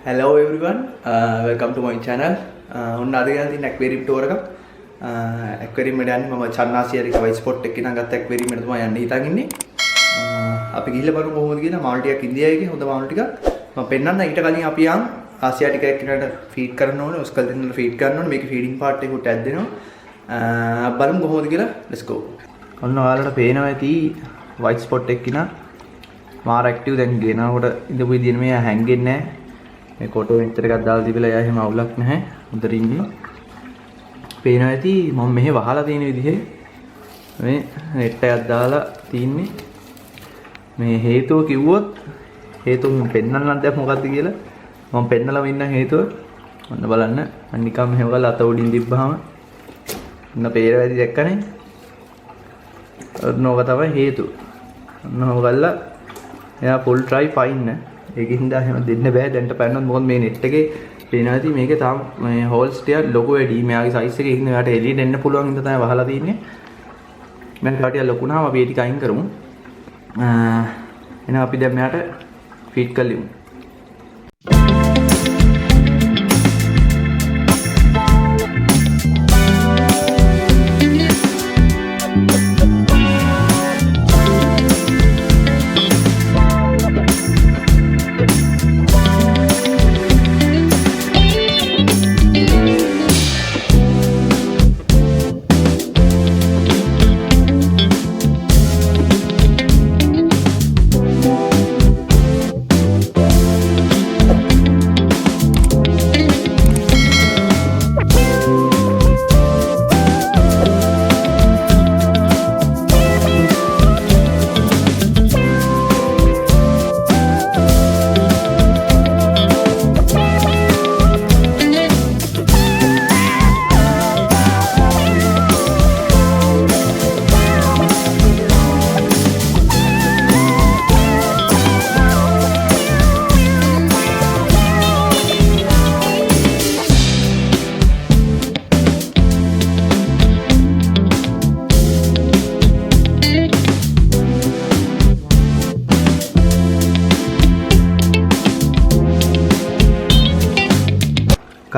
Hello everyone, welcome to my channel. ඔන්න අද ගෙන තියෙන ඇක්වේරියම් ටුවර් එකක්. ඇක්වේරියම් එකට යන්නේ මම චන්නාසියරික වයිට් ස්පොට් එකේ ඉඳන් ගත්ත ඇක්වේරියම් එකට තමයි යන්න හිතන් ඉන්නේ. අපි ගිහිල්ලා බලමු කොහොමද කියලා. මාළු ටිකක් ඉන්දියාවේ හොඳ මාළු ටිකක් මම පෙන්නන්න. ඊට කලින් අපි යන් ආසියාටික එක්කනට ෆීඩ් කරන්න ඕනේ, ඔස්කල් දෙන්නට ෆීඩ් කරන්න ඕනේ. මේකේ ෆීඩින් පාර්ට් එක උට ඇද්දෙනවා. බලමු කොහොමද කියලා. Let's go. ඔන්න ඔයාලට පේනවා ඇති වයිට් ස්පොට් එක කිනා මාර ඇක්ටිව්. දැන් ගෙනකොට ඉඳපු විදියට මෙයා හැංගෙන්නේ නැහැ. මේ කොටෝ මෙච්චර එකක් දාලා තිබිලා එයා එහෙම අවුලක් නැහැ. හොඳට ඉන්නේ. පේනවා ඇති මම මෙහෙ වහලා තියෙන විදිහේ මේ නෙට් එකක් දාලා තින්නේ. මේ හේතුව කිව්වොත් හේතුව මම පෙන්නන්නම් දැන් මොකද්ද කියලා. මම පෙන්නලම ඉන්න හේතුව. ඔන්න බලන්න. මම නිකන් මෙහෙම කරලා අත උඩින් තිබ්බහම ඔන්න පේනවා ඇති, දැක්කනේ. ඔන්න ඕක තමයි හේතුව. ඔන්න ඔහොම කරලා එයා ෆුල් ට්‍රයි පයින්න. ඒකින්ද එහෙම දෙන්න බෑ දැන්ට පැන්නොත්. මොකද මේ නෙට් එකේ පේනවා ඇති මේකේ තාම මේ හෝල්ස් ටික ලොකු වැඩි. මෙයාගේ සයිස් එකේ ඉන්න එයාට එළියට එන්න පුළුවන් හින්දා තමයි වහලා තින්නේ. මම තව ටිකක් ලොකු වුණාම අපි ඒ ටික අයින් කරමු. එහෙනම් අපි දැන් මෙයාට ෆීඩ් කරලා ඉමු.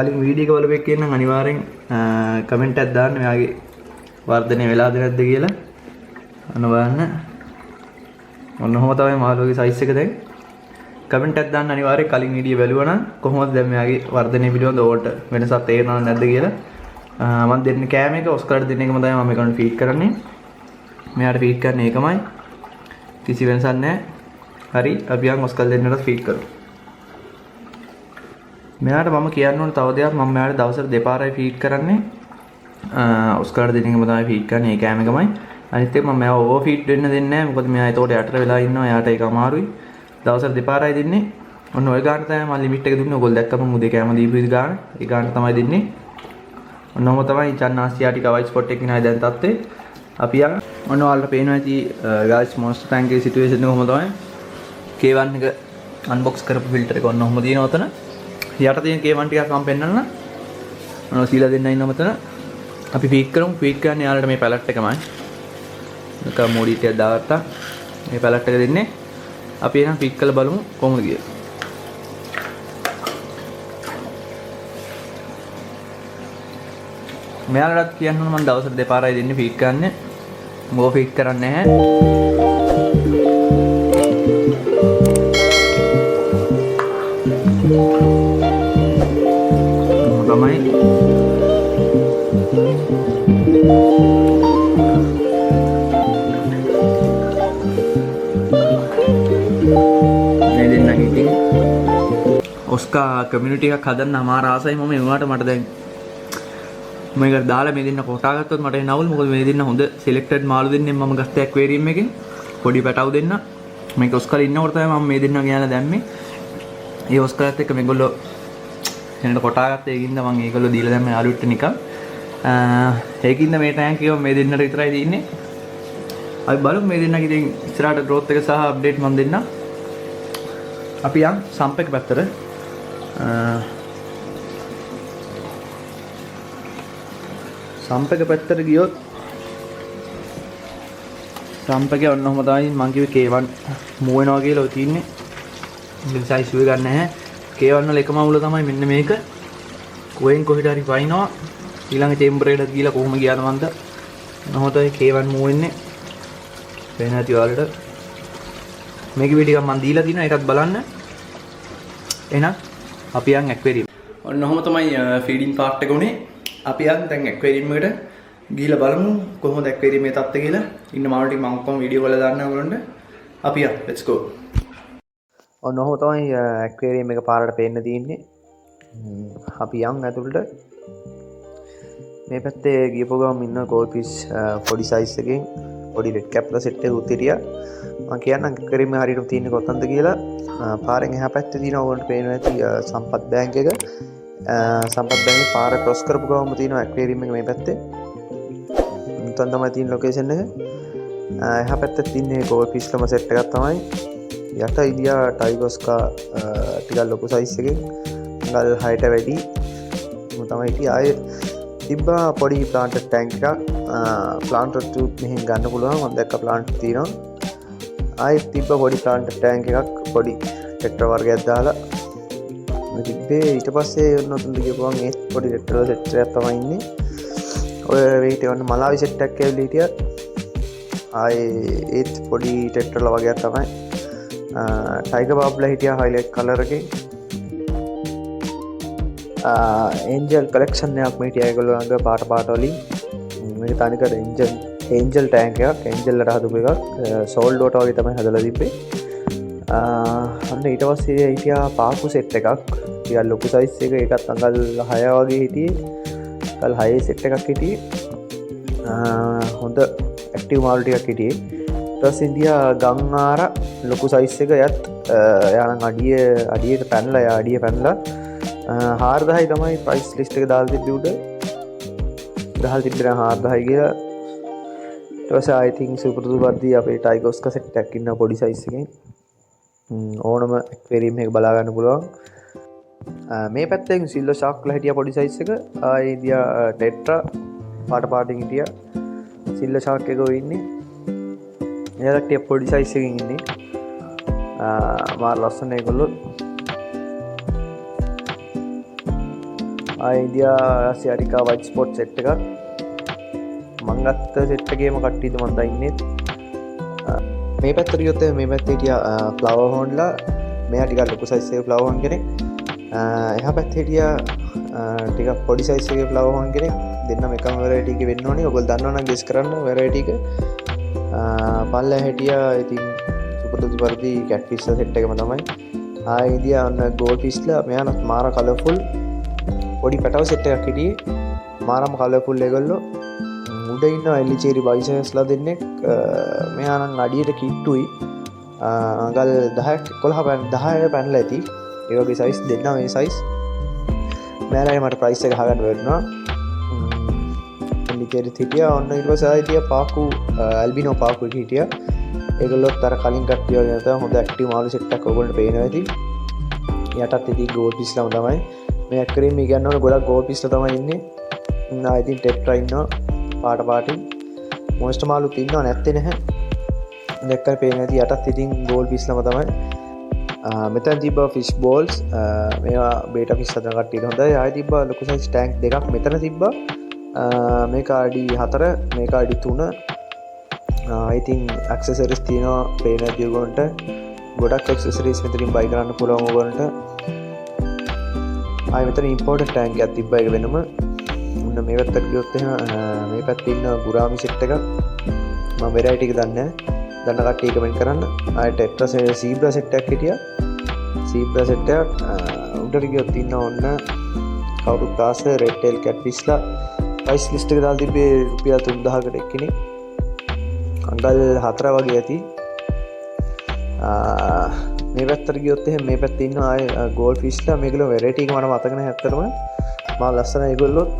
කලින් වීඩියෝ එක බලපු එකේ නම් අනිවාර්යෙන් කමෙන්ට් එකක් දාන්න මෙයාගේ වර්ධනය වෙලාද නැද්ද කියලා. ඔන්න බලන්න. ඔන්න ඔහොම තමයි මාළුවගේ සයිස් එක දැන්. කමෙන්ට් එකක් දාන්න අනිවාර්යෙන් කලින් වීඩියෝ බැලුවා නම් කොහොමද දැන් මෙයාගේ වර්ධනය පිළිබඳව ඕකට වෙනසක් තේරෙනවද නැද්ද කියලා. මම දෙන්න කෑම එක ඔස්කර්ට දෙන්න එකම තමයි මම මේකට ෆීඩ් කරන්නේ. මෙයාට ෆීඩ් කරන්නේ ඒකමයි. කිසි වෙනසක් නැහැ. හරි, අපි යන් ඔස්කර් දෙන්නට ෆීඩ් කරමු. මෙයාට මම කියන්න ඕන තව දෙයක්, මම මෙයාට දවසට දෙපාරයි ෆීඩ් කරන්නේ. ඔස්කාර් දෙන එකම තමයි ෆීඩ් කරන්නේ, ඒ කෑම එකමයි. අනිත් එක මම මෙයාව ඕවර් ෆීඩ් වෙන්න දෙන්නේ නැහැ. මොකද මෙයා එතකොට යටට වෙලා ඉන්නවා. එයාට ඒක අමාරුයි. දවසට දෙපාරයි දෙන්නේ. ඔන්න ඔය ගාන තමයි මම ලිමිට් එක දුන්නේ. ඔයගොල්ලෝ දැක්කම මම උදේ කෑම දීපු විදිහ ගාන. ඒ ගාන තමයි දෙන්නේ. ඔන්න ඔහොම තමයි චන්නාසියාටික වයිට් ස්පොට් එකේ නයි දැන් තත්ත්වේ. අපි යන් ඔන්න ඔයාලට පේනවා ඇති ගායිස්, මොන්ස්ටර් ටැංක් එකේ සිටුේෂන් එක කොහොම තමයි. K1 එක අන්බොක්ස් කරපු ෆිල්ටර් එක ඔන්න ඔහොම තියෙනවා ඔතන. යට තියෙන K1 ටිකක් මම පෙන්නන්න. ඔන්න සීලා දෙන්න ඉන්නවා මෙතන. අපි ෆීඩ් කරමු. ෆීඩ් කරන්නේ යාළුවට මේ පැලට් එකමයි. නිකන් මෝඩි ටිකක් දාගත්තා. මේ පැලට් එක දෙන්නේ. අපි එහෙනම් ෆීඩ් කරලා බලමු කොහොමද කියලා. මෙයාලටත් කියන්න ඕන මම දවසට දෙපාරයි දෙන්නේ ෆීඩ් කරන්නේ. මොකෝ ෆීඩ් කරන්නේ නැහැ. තමයි මේ දෙන්නගේ ඉතින් ඔස්කා කමියුනිටි එකක් හදන්න අමාර ආසයි මම. ඒ වුණාට මට දැන් මේක දාලා මේ දෙන්න කොටා ගත්තොත් මට එන අවුල්. මොකද මේ දෙන්න හොඳ සිලෙක්ටඩ් මාළු දෙන්නෙක් මම ගත්ත ඇක්වේරියම් එකෙන්, පොඩි පැටවු දෙන්න. මේක ඔස්කාලා ඉන්නකොට තමයි මම මේ දෙන්න ගෙනලා දැම්මේ. ඒ ඔස්කාලත් එක්ක මේගොල්ලෝ එනට කොටා ගත්ත. ඒකින්ද මම ඒගොල්ලෝ දීලා දැම්ම යාළුවෙක්ට නිකන්. ඒකින්ද මේ ටැංක් එක මේ දෙන්නට විතරයි තියෙන්නේ. අපි බලමු මේ දෙන්නගේ ඉතින් ඉස්සරහට ග්‍රෝත් එක සහ අප්ඩේට් මම දෙන්නම්. අපි යන් සම්ප් එක පැත්තට. සම්ප් එක පැත්තට ගියොත් සම්ප් එකේ ඔන්න ඔහොම තමයි මං කිව්වේ K1 move වෙනවා කියලා ඔය තියෙන්නේ. ඒ නිසා ඉෂුව එකක් නැහැ. K1 වල එකම අවුල තමයි මෙන්න මේක. කොහෙන් කොහෙට හරි පයින්නවා. ඊළඟ චේම්බර් එකට ගිහලා කොහොම ගියාද මන්ද. ඔහොම තමයි K1 move වෙන්නේ. පේන ඇති ඔයාලට. මේකේ වීඩියෝ එකක් මම දීලා තිනවා, ඒකත් බලන්න. එහෙනම් අපි යන් ඇක්වේරියම්. ඔන්න ඔහොම තමයි ෆීඩින් පාර්ට් එක උනේ. අපි යන් දැන් ඇක්වේරියම් එකට ගිහිල්ලා බලමු කොහොමද ඇක්වේරියම් එකේ තත්ත්වය කියලා. ඉන්න මාළු ටික මම ඔක්කොම වීඩියෝ කරලා දාන්නම් ඔයගොල්ලන්ට. අපි යන්, let's go. ඔන්න ඔහොම තමයි ඇක්වේරියම් එක පාරට පේන්න තියෙන්නේ. අපි යන් ඇතුළට. මේ පැත්තේ ගියපු ගමන් ඉන්න ගෝල්ඩ් ෆිෂ් පොඩි සයිස් එකෙන් පොඩි රෙඩ් කැප්ලා සෙට් එකකුත් හිටියා. මම කියන්නම් ඇක්වේරියම් එක හරියටම තියෙන්නේ කොතනද කියලා. පාරෙන් එහා පැත්තේ තියෙන ඕගොල්ලන්ට පේනවා ඇති සම්පත් බැංක් එක. සම්පත් බැංක් එකේ පාර ක්‍රොස් කරපු ගමන්ම තියෙනවා ඇක්වේරියම් එක මේ පැත්තේ. උතන් තමයි තියෙන ලොකේෂන් එක. එහා පැත්තේ තියෙන්නේ ගෝල්ඩ් ෆිෂ් ලම සෙට් එකක් තමයි. යට ඉන්දියා ටයිගොස්කා ටිකක් ලොකු සයිස් එකෙන් අඟල් 6ට වැඩි. මො තමයි හිටියේ. ආයේ තිබ්බා පොඩි ප්ලාන්ට් ටැංක් එකක්. ප්ලාන්ට් ටූත් මෙහෙන් ගන්න පුළුවන්. මම දැක්ක ප්ලාන්ට් තියෙනවා. ආයෙත් තිබ්බ පොඩි ප්ලාන්ට් ටැංක් එකක්, පොඩි ටෙට්‍රා වර්ගයක් දාලා මේ තිබ්බේ. ඊට පස්සේ ඔන්න ඔතනට ගියපුවම ඒත් පොඩි ටෙට්‍රා සෙට් එකක් තමයි ඉන්නේ. ඔය වෙයිට් ඔන්න මලාවි සෙට් එකක් ඇවිල්ලා හිටියා. ආයේ ඒත් පොඩි ටෙට්‍රා වගේක් තමයි. ටයිගර් බාබ්ලා හිටියා හයිලයිට් කලර් එකේ. ඒන්ජල් කලෙක්ෂන් එකක් මේ හිටියා ඒගොල්ලෝ ළඟ පාට පාට වලින්. මේක තනිකර ඒන්ජල් ටැංක් එකක්, ඒන්ජල් වලට හදපු එකක්. සෝල්ඩ් වෝටර් වගේ තමයි හදලා තිබ්බේ. අන්න ඊට පස්සේ හිටියා පාකු සෙට් එකක්. ටිකක් ලොකු සයිස් එක, ඒකත් අඟල් 6 වගේ හිටියේ. අඟල් 6 සෙට් එකක් හිටියේ. හොඳ ඇක්ටිව් මාළු ටිකක් හිටියේ. ඊට පස්සේ ඉන්දියා ගම් ආර ලොකු සයිස් එක යත් එයා නම් අඩියට පැනලා, එයා අඩිය පැනලා 4000යි තමයි ප්‍රයිස් ලිස්ට් එක දාලා තිබ්බේ උඩ. ගහලා තිබ්බේ නම් 4000යි කියලා. ඊට පස්සේ ආයෙ ඉතින් සුපුරුදු පරිදි අපේ ටයිගොස්කා සෙට් එකක් ඉන්නවා පොඩි සයිස් එකෙන්. ඕනම ඇක්වේරියම් එක බලා ගන්න පුළුවන්. මේ පැත්තෙන් සිල්වර් ෂාක්ලා හිටියා පොඩි සයිස් එක. ආයෙ ඉන්දියා ටෙට්‍රා පාට පාටින් හිටියා. සිල්වර් ෂාක් එක ඔය ඉන්නේ. එයාලා ටික පොඩි සයිස් එකකින් ඉන්නේ. මාර ලස්සන ඒගොල්ලෝ. ආයෙ ඉන්දියා සියාටිකා වයිට් ස්පොට් සෙට් එකක්. මං ගත්ත සෙට් එකේම කට්ටියද මං දන්නේ. මේ පැත්තට ගියොත් එහෙම මේ පැත්තේ හිටියා ෆ්ලවර් හෝන්ලා. මෙයා ටිකක් ලොකු සයිස් එකේ ෆ්ලවර් හෝන් කෙනෙක්. එහා පැත්තේ හිටියා ටිකක් පොඩි සයිස් එකේ ෆ්ලවර් හෝන් කෙනෙක්. දෙන්නම එකම වෙරයිටි එකේ වෙන්න ඕනේ. ඔයගොල්ලෝ දන්නවා නම් ගෙස් කරන්න වෙරයිටි එක. පල්ලෙහා හිටියා ඉතින් සුපුරුදු පරිදි කැට් ෆිෂ් සෙට් එකම තමයි. ආයෙ ඉඳියා ඔන්න ගෝල්ඩ් ෆිෂ්ලා. මෙයාලත් මාර කලර්ෆුල් පොඩි පැටව සෙට් එකක් හිටියේ. මාරම කලර්ෆුල් ඒගොල්ලෝ. උඩ ඉන්නවා එලිචේරි බයිසන්ස්ලා දෙන්නෙක්. මෙයා නම් අඩියට කිට්ටුයි. අඟල් 10ක් 11 පැන 10 පැනලා ඇති. ඒ වගේ සයිස් දෙන්නා මේ සයිස්. මෙයාලගේ මට ප්‍රයිස් එක අහගන්න බැරිුණා. එලිචේරිත් හිටියා. ඔන්න ඊට පස්සේ ආයෙ හිටියා පාකු, ඇල්බිනෝ පාකු එක හිටියා. ඒගොල්ලොත් අර කලින් කට්ටිය වගේ නැතම හොඳ ඇක්ටිව් මාළු සෙට් එකක් ඔයගොල්ලන්ට පේනවා ඇති. යටත් ඉතින් ගෝල්ඩ් ෆිෂ්ලාම තමයි. මේ ඇක්වේරියම් එක කියන්න ඕන ගොඩක් ගෝල්ඩ් ෆිෂ්ලා තමයි ඉන්නේ. ආ ඉතින් ටෙට්‍රා ඉන්නවා පාට පාටින්. මොන්ස්ටර් මාළුත් ඉන්නවා නැත්තේ නැහැ. දැක්කම පේනවා ඇති යටත් ඉතින් ගෝල්ඩ් ෆිෂ්ලාම තමයි. මෙතන තිබ්බා ෆිෂ් බෝල්ස්. මේවා බේටා ෆිෂ් හදන කට්ටියට හොඳයි. ආයෙ තිබ්බා ලොකු සයිස් ටැංක් දෙකක් මෙතන තිබ්බා. මේක අඩි 4, මේක අඩි 3. ඉතින් ඇක්සසරිස් තියෙනවා පේන ඇති ඔයගොල්ලන්ට. ගොඩක් ඇක්සසරිස් මෙතනින් බයි කරන්න පුළුවන් ඔයගොල්ලන්ට. ආයෙ මෙතන ඉම්පෝටඩ් ටැංක් එකක් තිබ්බා ඒක වෙනම. ඔන්න මේ පැත්තට ගියොත් එහෙම, මේ පැත්තේ ඉන්න ගුරාමි සෙට් එකක්. මම වෙරයිටි එක දන්නේ නැහැ. දන්න කට්ටිය කමෙන්ට් කරන්න. ආයෙ ටෙට්‍රා සීබ්‍රා සෙට් එකක් හිටියා. සීබ්‍රා සෙට් එකක්. උඩට ගියොත් ඉන්න ඔන්න කවුරුත් ආස රෙඩ් ටේල් කැට් ෆිෂ්ලා. ප්‍රයිස් ලිස්ට් එක දාලා තිබ්බේ රුපියල් 3000කට එක්කෙනෙක්. අඟල් 4 වගේ ඇති. මේ පැත්තට ගියොත් එහෙම මේ පැත්තේ ඉන්න ආයේ ගෝල්ඩ් ෆිෂ්ලා. මේගොල්ලෝ වෙරයිටි එක මට මතක නැහැ ඇත්තටම. මා ලස්සන ඒගොල්ලොත්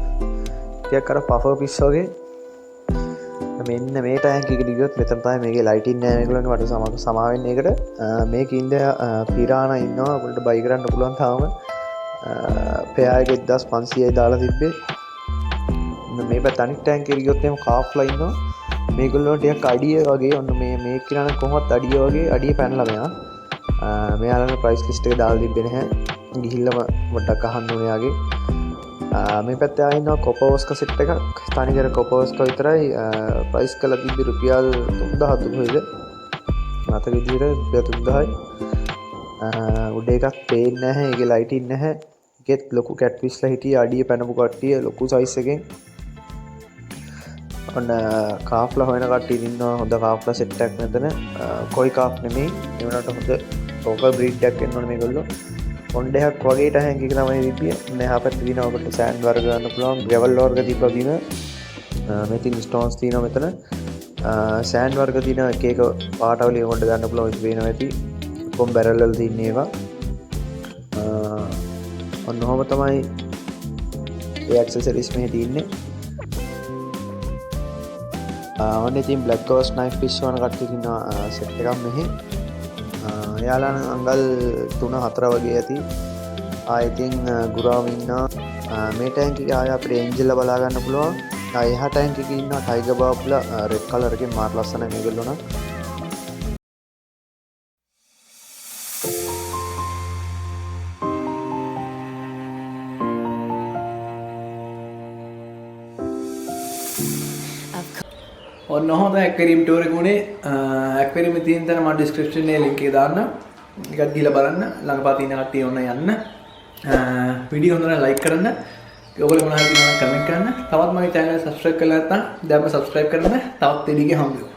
ටිකක් අර පෆර් ෆිෂ් වගේ. මෙන්න මේ ටැංක් එකට ගියොත් මෙතන තමයි මේකේ ලයිටින් නෑ මේගොල්ලන්ගේ. මට සමා වෙන්න ඒකට. මේකේ ඉඳ පිරානා ඉන්නවා. ඔයගොල්ලන්ට බයි කරන්න පුළුවන් තාම. පෙයා එක 1500යි දාලා තිබ්බේ. මේ පැත්ත අනිත් ටැංක් එකට ගියොත් එහෙම කාෆ්ලා ඉන්නවා. මේගොල්ලෝ ටිකක් අඩිය වගේ. ඔන්න මේ කිරණ කොහොමත් අඩිය වගේ අඩිය පැනලා මෙයා. මෙයාලගේ ප්‍රයිස් ලිස්ට් එක දාලා තිබ්බේ නැහැ. ගිහිල්ලාම පොඩ්ඩක් අහන්න ඕනේ යාගේ. මේ පැත්තේ ආයෙ ඉන්නවා කොපෝස්ක සෙට් එකක්. තනිකර කොපෝස්ක විතරයි. ප්‍රයිස් කරලා තිබ්බේ රුපියල් 3000 කොහෙද? මතක විදිහට රුපියල් 3000යි. උඩ එකක් පේන්නේ නැහැ. ඒකේ ලයිටින් නැහැ. ඒකෙත් ලොකු කැට්ෆිෂ්ලා හිටියේ, අඩිය පැනපු කට්ටිය ලොකු සයිස් එකෙන්. ඔන්න කාෆ්ලා හොයන කට්ටිය ඉන්නවා. හොඳ කාෆ්ලා සෙට් එකක් මෙතන. කොයි කාෆ් නෙමෙයි. ඒ වුණාට හොඳ ලෝකල් බ්‍රීඩ් එකක් එන්න ඕනේ මේගොල්ලෝ. පොන්ඩ් එකක් වගේ ටැංක් එක තමයි තිබ්බේ. ඔන්න එහා පැත්තේ තියෙනවා ඔබට සෑන්ඩ් වර්ග ගන්න පුළුවන්, ග්‍රැවල් වර්ග තිබ්බා බිම. මේ තියෙන ස්ටෝන්ස් තියෙනවා මෙතන. සෑන්ඩ් වර්ග තියෙනවා එක එක පාට වලින් ඔබට ගන්න පුළුවන්. ඉතින් පේනවා ඇති. ඔක්කොම බැරල් වල තියෙන ඒවා. ඔන්න ඔහොම තමයි ඒ ඇක්සසරිස් මෙහි තියෙන්නේ. ඔන්න ඉතින් බ්ලැක් ගෝස්ට් නයිෆ් ෆිෂ් වන කට්ටිය ඉන්නවා සෙට් එකක් මෙහි. එයාලා නම් අඟල් 3-4 වගේ ඇති. ආ ඉතින් ගුරාම ඉන්නවා. මේ ටැංක් එකේ ආය අපිට ඒන්ජල්ලා බලා ගන්න පුළුවන්. ආ එහා ටැංක් එකේ ඉන්නවා ටයිගර් බාබ්ලා, රෙඩ් කලර් එකෙන් මාර ලස්සනයි මේගොල්ලෝ නම්. ඔන්න ඔහොම තමයි ඇක්වේරියම් ටූර් එක උනේ. ඇක්වේරියම් එකේ තියෙන තැන මම ඩිස්ක්‍රිප්ෂන් එකේ ලින්ක් එක දාන්නම්. ඒකත් ගිහලා බලන්න. ළඟපාත ඉන්න කට්ටිය ඔන්න යන්න. වීඩියෝ හොඳ නම් ලයික් කරන්න. ඔයගොල්ලෝ මොනවා හරි තියෙනවා නම් කමෙන්ට් කරන්න. තවත් මගේ චැනල් එක සබ්ස්ක්‍රයිබ් කරලා නැත්නම් දැන්ම සබ්ස්ක්‍රයිබ් කරන්න. තවත් වීඩියෝ එකකින් හම්බ වෙමු.